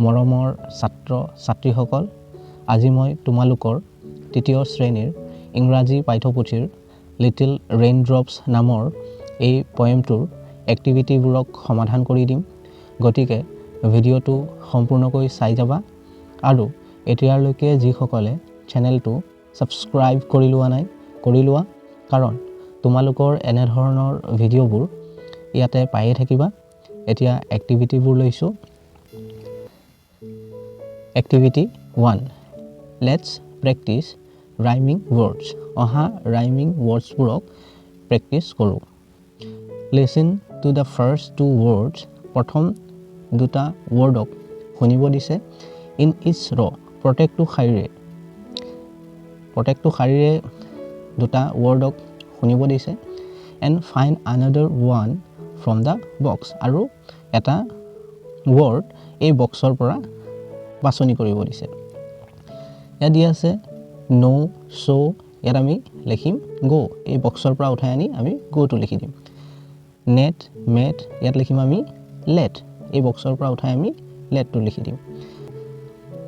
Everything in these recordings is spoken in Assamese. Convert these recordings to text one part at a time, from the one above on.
মৰমৰ ছাত্ৰ ছাত্ৰীসকল, আজি মই তোমালোকৰ তৃতীয় শ্ৰেণীৰ ইংৰাজী পাঠ্যপুথিৰ লিটিল ৰেইন ড্ৰপছ নামৰ এই পয়েমটোৰ এক্টিভিটিবোৰক সমাধান কৰি দিম। গতিকে ভিডিঅ'টো সম্পূৰ্ণকৈ চাই যাবা আৰু এতিয়ালৈকে যিসকলে চেনেলটো ছাবস্ক্ৰাইব কৰি লোৱা নাই, কৰি লোৱা, কাৰণ তোমালোকৰ এনেধৰণৰ ভিডিঅ'বোৰ ইয়াতে পায়ে থাকিবা। এতিয়া এক্টিভিটিবোৰ লৈছোঁ। Activity 1, let's practice rhyming words. অহা ৰাইমিং ৱৰ্ডছবোৰক প্ৰেক্টিছ কৰোঁ। Listen to the first two words, প্ৰথম দুটা ৱৰ্ডক শুনিব দিছে, ইন ইচ ৰ', প্ৰত্যেকটো শাৰীৰে দুটা ৱৰ্ডক শুনিব দিছে, and find another one from the box, আৰু এটা ৱৰ্ড এই বক্সৰ পৰা বাছনি কৰিব দিছে। ইয়াত দিয়া আছে ন', চ' ইয়াত আমি লিখিম গ'। এই বক্সৰ পৰা উঠাই আনি আমি গ'টো লিখি দিম। নেট, মেট, ইয়াত লিখিম আমি লেট। এই বক্সৰ পৰা উঠাই আমি লেটটো লিখি দিম।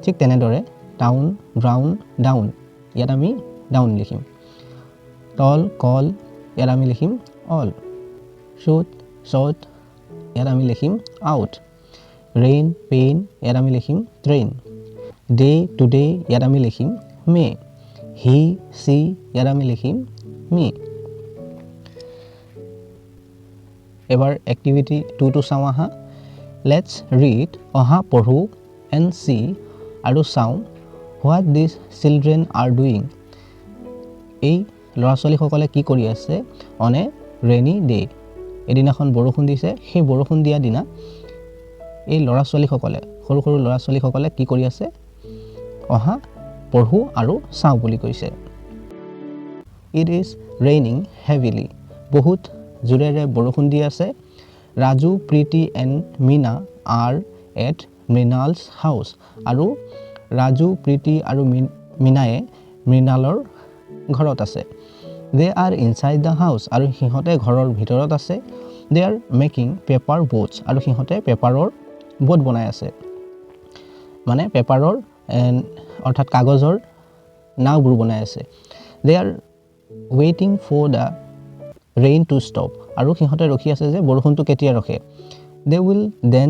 ঠিক তেনেদৰে টাউন, ব্ৰাউন, ডাউন, ইয়াত আমি ডাউন লিখিম। টল, কল, ইয়াত আমি লিখিম অল। শ্বুট, শ্বট, ইয়াত আমি লিখিম আউট। ৰেইন, পেইন, ইয়াত আমি লিখিম ট্ৰেইন। ডে, টুডে, ইয়াত আমি লিখিম মে। হি, চি, ইয়াত আমি লিখিম মি। এবাৰ এক্টিভিটি 2টো চাওঁ আহা। Let's read, অহা পঢ়োঁ, এণ্ড চি, আৰু চাওঁ, what these children are doing, এই ল'ৰা ছোৱালীসকলে কি কৰি আছে, অন এ ৰেইনি ডে। এদিনাখন বৰষুণ দিছে, সেই বৰষুণ দিয়া দিনা এই ল'ৰা ছোৱালীসকলে, সৰু সৰু ল'ৰা ছোৱালীসকলে কি কৰি আছে, অহা পঢ়োঁ আৰু চাওঁ বুলি কৈছে। It is raining heavily, বহুত জোৰেৰে বৰষুণ দি আছে। Raju, Preeti and Meena are at Mrinal's house, আৰু ৰাজু, প্ৰীতি আৰু মীনায়ে মৃণালৰ ঘৰত আছে। They are inside the house, আৰু সিহঁতে ঘৰৰ ভিতৰত আছে। They are making paper boats, আৰু সিহঁতে পেপাৰৰ বোট বনাই আছে, মানে পেপাৰৰ, অৰ্থাৎ কাগজৰ নাওবোৰ বনাই আছে। They are waiting for the rain to stop, আৰু সিহঁতে ৰখি আছে যে বৰষুণটো কেতিয়া ৰখে। They will then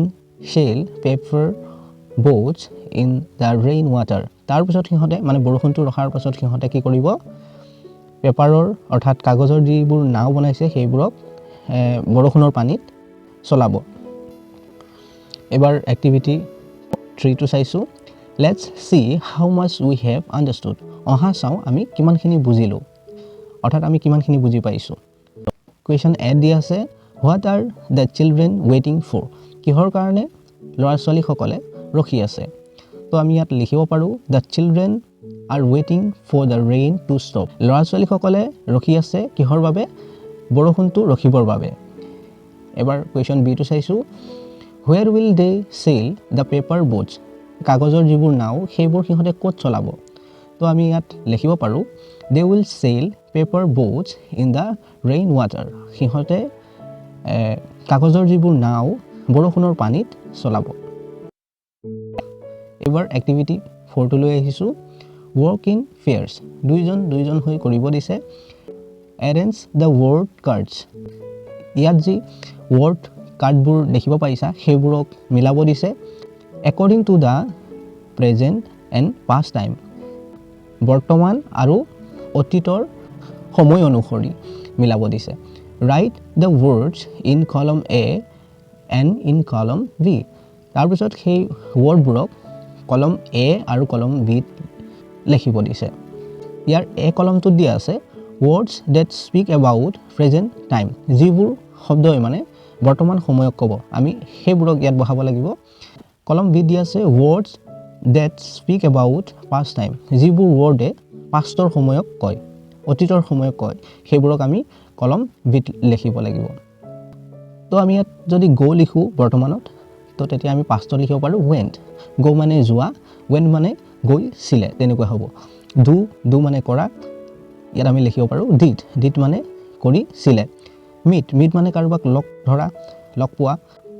sail paper boats in the rain water, তাৰপিছত সিহঁতে, মানে বৰষুণটো ৰখাৰ পাছত সিহঁতে কি কৰিব, পেপাৰৰ অৰ্থাৎ কাগজৰ যিবোৰ নাও বনাইছে সেইবোৰক বৰষুণৰ পানীত চলাব। এবাৰ এক্টিভিটি 3টো চাইছোঁ। Let's see how much we have understood, অহা চাওঁ আমি কিমানখিনি বুজিলোঁ, অৰ্থাৎ আমি কিমানখিনি বুজি পাইছোঁ। কুৱেশ্যন এ দি আছে, what are the children waiting for, কিহৰ কাৰণে ল'ৰা ছোৱালীসকলে ৰখি আছে? তো আমি ইয়াত লিখিব পাৰোঁ, the children are waiting for the rain to stop, ল'ৰা ছোৱালীসকলে ৰখি আছে কিহৰ বাবে? বৰষুণটো ৰখিবৰ বাবে। এবাৰ কুৱেশ্যন বিটো চাইছোঁ। Where will they sail the paper boats, কাগজৰ যিবোৰ নাও সেইবোৰ সিহঁতে ক'ত চলাব? তো আমি ইয়াত লিখিব পাৰোঁ, they will sail paper boats in the rain water, সিহঁতে কাগজৰ যিবোৰ নাও বৰষুণৰ পানীত চলাব। এইবাৰ এক্টিভিটি 4টোলৈ আহিছোঁ। Work in pairs, দুইজন দুইজন হৈ কৰিব দিছে। Arrange the word cards, ইয়াত যি ৱৰ্ড কাৰ্ডবোৰ দেখিব পাৰিছা সেইবোৰক মিলাব দিছে, according to the present and past time, বৰ্তমান আৰু অতীতৰ সময় অনুসৰি মিলাব দিছে। Write the words in column A and in column B, তাৰপিছত সেই ৱৰ্ডবোৰক কলম এ আৰু কলম বিত লিখিব দিছে। ইয়াৰ এ কলমটোত দিয়া আছে words that speak about present time, যিবোৰ শব্দই মানে বৰ্তমান সময়ক ক'ব, আমি সেইবোৰক ইয়াত বহাব লাগিব। কলম বিত দিয়া আছে words that speak about past time, যিবোৰ ৱৰ্ডে পাষ্টৰ সময়ক কয়, অতীতৰ সময়ক কয়, সেইবোৰক আমি কলম বিত লিখিব লাগিব। তো আমি ইয়াত যদি গ' লিখোঁ বৰ্তমানত, তো তেতিয়া আমি পাষ্টত লিখিব পাৰোঁ ৱেণ্ট। গ' মানে যোৱা, ৱেণ্ট মানে গৈছিলে, তেনেকুৱা হ'ব। Do, do মানে কৰা, ইয়াত আমি লিখিব পাৰোঁ did, did মানে কৰিছিলে। মিট, মিট মানে কাৰোবাক লগ ধৰা, লগ পোৱা।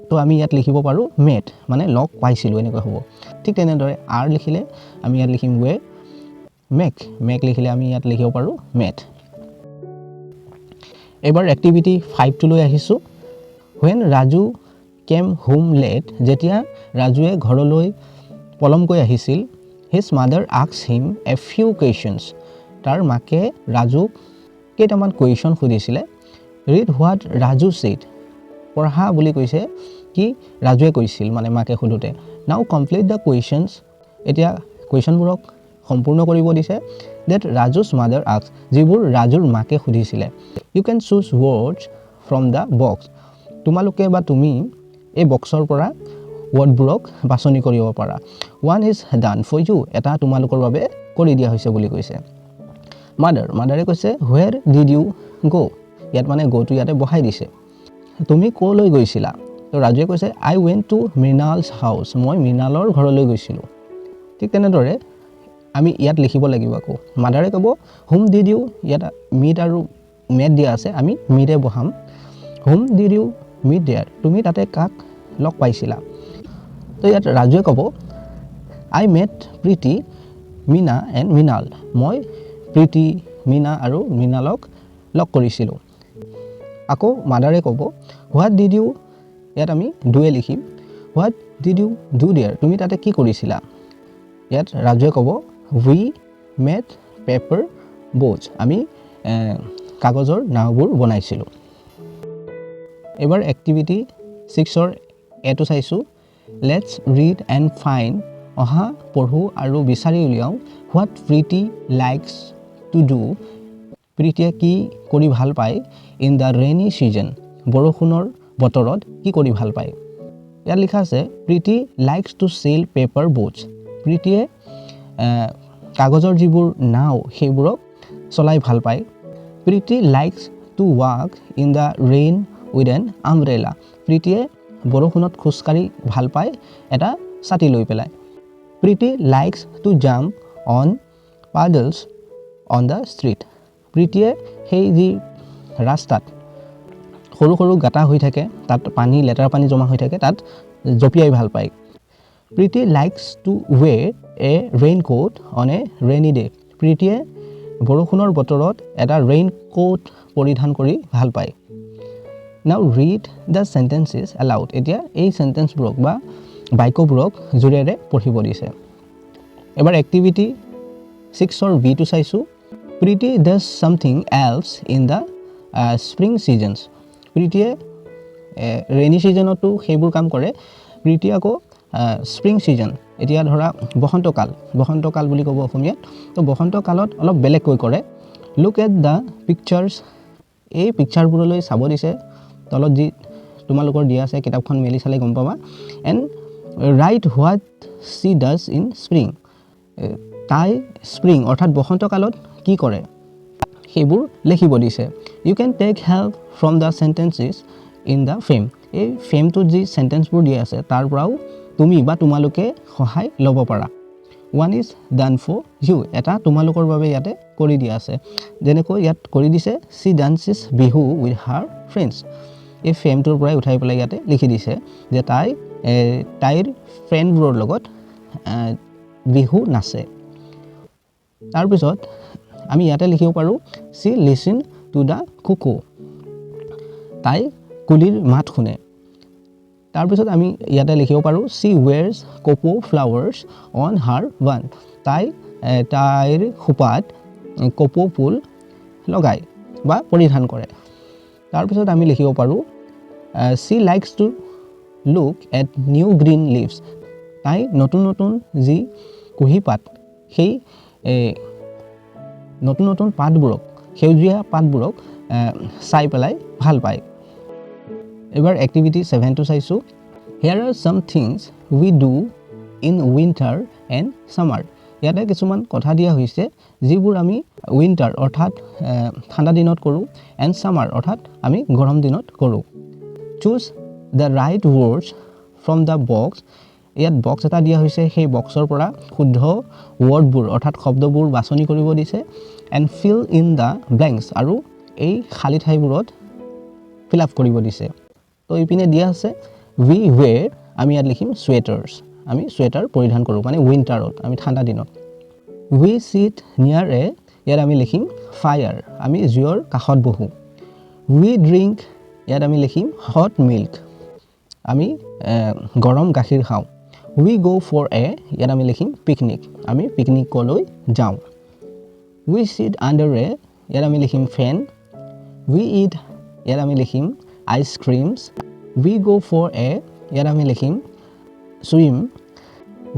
তো আমি ইয়াত লিখিব পাৰোঁ মেট, মানে লগ পাইছিলোঁ, এনেকুৱা হ'ব। ঠিক তেনেদৰে আৰ লিখিলে আমি ইয়াত লিখিম ৱেৰ, মেক, মেক লিখিলে আমি ইয়াত লিখিব পাৰোঁ মেট। এইবাৰ এক্টিভিটি 5টোলৈ আহিছোঁ। When Raju came home late, যেতিয়া ৰাজুৱে ঘৰলৈ পলমকৈ আহিছিল, his mother asked him a few questions, তাৰ মাকে ৰাজুক কেইটামান কুৱেশ্যন সুধিছিলে। Read what Raju said, পঢ়া বুলি কৈছে কি ৰাজুৱে কৈছিল, মানে মাকে সোধোঁতে। Now complete the questions, এতিয়া কুৱেশ্যনবোৰক সম্পূৰ্ণ কৰিব দিছে। That Raju's mother asked, যিবোৰ ৰাজুৰ মাকে সুধিছিলে। You can choose words from the box, তোমালোকে বা তুমি এই বক্সৰ পৰা ৱৰ্ডবোৰক বাছনি কৰিব পাৰা। One is done for you, এটা তোমালোকৰ বাবে কৰি দিয়া হৈছে বুলি কৈছে। মাদাৰ, মাদাৰে কৈছে where did you go, ইয়াত মানে গ'টো ইয়াতে বহাই দিছে, তুমি ক'লৈ গৈছিলা? তো ৰাজুৱে কৈছে I went to Mrinal's house, মই মৃণালৰ ঘৰলৈ গৈছিলোঁ। ঠিক তেনেদৰে আমি ইয়াত লিখিব লাগিব। আকৌ মাদাৰে ক'ব whom did you, ইয়াত মিট আৰু মেট দিয়া আছে, আমি মিটে বহাম। Whom did you meet there, তুমি তাতে কাক লগ পাইছিলা? তো ইয়াত ৰাজুৱে ক'ব I met Preeti, Meena and Mrinal, মই প্ৰীতি, মীনা আৰু মৃণালক লগ কৰিছিলোঁ। আকৌ মাদাৰে ক'ব what did you, ইয়াত আমি ডুৱে লিখিম, what did you do there, তুমি তাতে কি কৰিছিলা? ইয়াত ৰাজুৱে ক'ব we made paper boats, আমি কাগজৰ নাওবোৰ বনাইছিলোঁ। এইবাৰ এক্টিভিটি 6ৰ এটো চাইছোঁ। Let's read and find, অহা পঢ়োঁ আৰু বিচাৰি উলিয়াওঁ, what Preeti likes to do, প্ৰীতিয়ে কি কৰি ভাল পায়, in the rainy season, বৰষুণৰ বতৰত কি কৰি ভাল পায়। ইয়াত লিখা আছে Preeti likes to sail paper boats, প্ৰীতিয়ে কাগজৰ যিবোৰ নাও সেইবোৰক চলাই ভাল পায়। Preeti likes to walk in the rain with an umbrella, প্ৰীতিয়ে বৰষুণত খোজকাঢ়ি ভাল পায় এটা ছাতি লৈ পেলাই। Preeti likes to jump on puddles on the street, প্ৰীতিয়ে সেই যি ৰাস্তাত সৰু সৰু গাঁতা হৈ থাকে, তাত পানী, লেতেৰা পানী জমা হৈ থাকে, তাত জঁপিয়াই ভাল পায়। Preeti likes to wear a raincoat on a rainy day, প্ৰীতিয়ে বৰষুণৰ বতৰত এটা ৰেইন কোট পৰিধান কৰি ভাল পায়। Now read the sentences aloud, এতিয়া এই চেণ্টেন্সবোৰক বা বাক্যবোৰক জোৰেৰে পঢ়িব দিছে। এবাৰ এক্টিভিটি 6ৰ বিটো চাইছোঁ। Preeti does something else in the spring seasons, প্ৰীতিয়ে rainy ছিজনতো সেইবোৰ কাম কৰে। প্ৰীতিয়ে আকৌ স্প্ৰিং ছিজন, এতিয়া ধৰা বসন্তকাল, বসন্তকাল বুলি ক'ব অসমীয়াত, তো বসন্তকালত অলপ বেলেগকৈ কৰে। Look at the pictures, এই পিকচাৰবোৰলৈ চাব দিছে, তলত যি তোমালোকৰ দিয়া আছে কিতাপখন মেলি চালে গম পাবা। And write what she does in spring, তাই স্প্ৰিং অৰ্থাৎ বসন্তকালত কি কৰে সেইবোৰ লিখিব দিছে। You can take help from the sentences in the frame, এই ফ্ৰেমটোত যি চেণ্টেন্সবোৰ দিয়া আছে তাৰ পৰাও তুমি বা তোমালোকে সহায় ল'ব পাৰা। One is done for you, এটা তোমালোকৰ বাবে ইয়াতে কৰি দিয়া আছে, যেনেকৈ ইয়াত কৰি দিছে she dances Bihu with her friends, এই ফ্ৰেমটোৰ পৰাই উঠাই পেলাই ইয়াতে লিখি দিছে যে তাই তাইৰ ফ্ৰেণ্ডবোৰৰ লগত বিহু নাচে। তাৰপিছত আমি ইয়াতে লিখিব পাৰোঁ she listen to the cuckoo, তাই কুলিৰ মাত শুনে। তাৰপিছত আমি ইয়াতে লিখিব পাৰোঁ she wears kapow flowers on her bun, তাই তাইৰ খোপাত কপৌ ফুল লগায় বা পৰিধান কৰে। তাৰপিছত আমি লিখিব পাৰোঁ she likes to look at new green leaves, তাই নতুন নতুন যি কুঁহিপাত সেই নতুন নতুন পাতবোৰক, সেউজীয়া পাতবোৰক চাই পেলাই ভাল পায়। এইবাৰ এক্টিভিটি 7টো চাইছোঁ। Here are some things we do in winter and summer, ইয়াতে কিছুমান কথা দিয়া হৈছে যিবোৰ আমি উইণ্টাৰ অৰ্থাৎ ঠাণ্ডা দিনত কৰোঁ, এণ্ড ছামাৰ অৰ্থাৎ আমি গৰম দিনত কৰোঁ। Choose the right words from the box, ইয়াত বক্স এটা দিয়া হৈছে, সেই বক্সৰ পৰা শুদ্ধ ৱৰ্ডবোৰ অৰ্থাৎ শব্দবোৰ বাছনি কৰিব দিছে। And fill in the blanks, আৰু এই খালী ঠাইবোৰত ফিল আপ কৰিব দিছে। তো ইপিনে দিয়া আছে We wear, আমি ইয়াত লিখিম চুৱেটাৰ্ছ, আমি চুৱেটাৰ পৰিধান কৰোঁ, মানে উইণ্টাৰত, আমি ঠাণ্ডা দিনত। We sit near a, ইয়াত আমি লিখিম ফায়াৰ, আমি জুইৰ কাষত বহোঁ। We drink, ইয়াত আমি লিখিম হট মিল্ক, আমি গৰম গাখীৰ খাওঁ। We go for a, ইয়াত আমি লিখিম পিকনিক, আমি পিকনিকলৈ যাওঁ। We sit under a, ইয়াত আমি লিখিম ফেন। We eat, ইয়াত আমি লিখিম ice creams. We go for a, ইয়াত আমি লিখিম চুইম।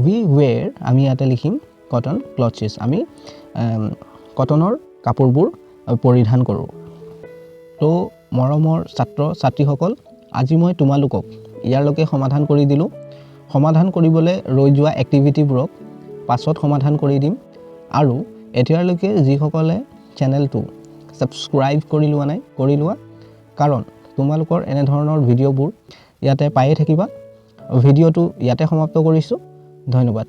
We wear, আমি ইয়াতে লিখিম কটন ক্লথছ, আমি কটনৰ কাপোৰবোৰ পৰিধান কৰোঁ। তো মৰমৰ ছাত্ৰ ছাত্ৰীসকল, আজি মই তোমালোকক ইয়ালৈকে সমাধান কৰি দিলোঁ। সমাধান কৰিবলৈ ৰৈ যোৱা এক্টিভিটিবোৰক পাছত সমাধান কৰি দিম। আৰু এতিয়ালৈকে যিসকলে চেনেলটো ছাবস্ক্ৰাইব কৰি লোৱা নাই, কৰি লোৱা, কাৰণ তোমালোকৰ এনেধৰণৰ ভিডিঅ'বোৰ ইয়াতে পায়ে থাকিবা। ভিডিঅ'টো ইয়াতে সমাপ্ত কৰিছোঁ। ধন্যবাদ।